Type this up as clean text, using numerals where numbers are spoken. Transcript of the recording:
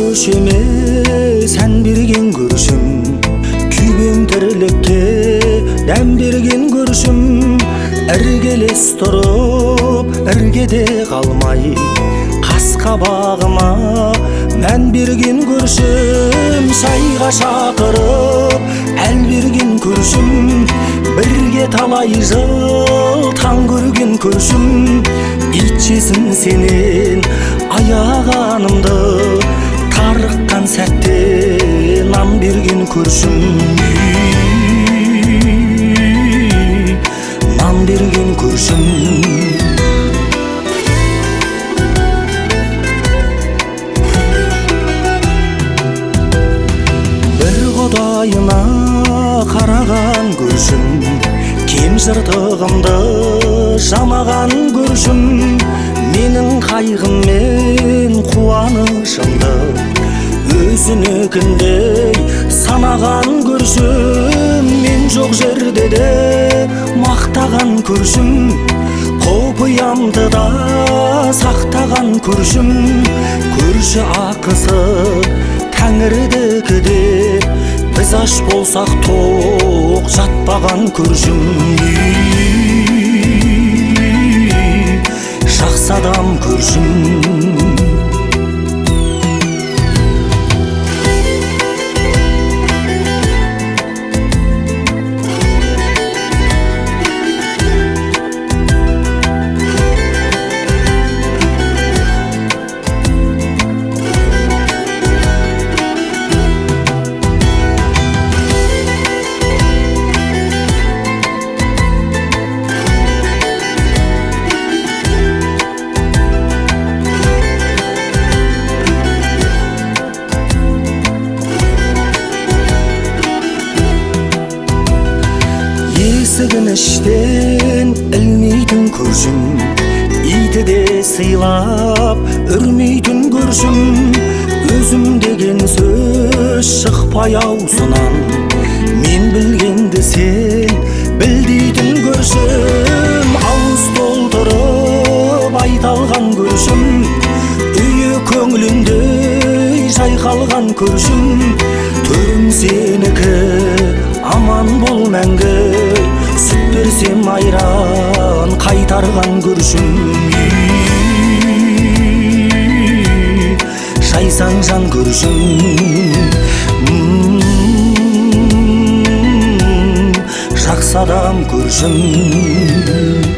Көшеме сән берген көршім, күйбең тірлікке дәм берген көршім, іргелес тұрып іргеде қалмай, қас қабағыма мән берген көршім, шайға шақырып әл берген көршім, бірге талай жыл таң көрген көршім, ит жесін сенен аяғанымды, тарыққан сәтте нан берген көршім, нан берген көршім. Бір құдайына қараған көршім, кем жыртығымды жамаған көршім, менің қайғым мен қуанышымды өзінікіндей санаған көршім, мен жоқ жерде де мақтаған көршім, құпиямды да сақтаған көршім, көрші ақысы тәңірдікі деп, біз аш болсақ тоқ жатпаған көршім, жақсы адам көршім. Есігін іштен ілмейтін көршім, иті де сыйлап үрмейтін көршім, өзім деген сөз шықпай аузынан, мен білгенді сен біл дейтін көршім, ауыз толтырып айта алған көршім, үйі көңіліндей жайқалған көршім, төрім сенікі аман бол мәңгі, сүт берсем айран қайтарған көршім, жайсаң жан көршім, жақсы адам көршім.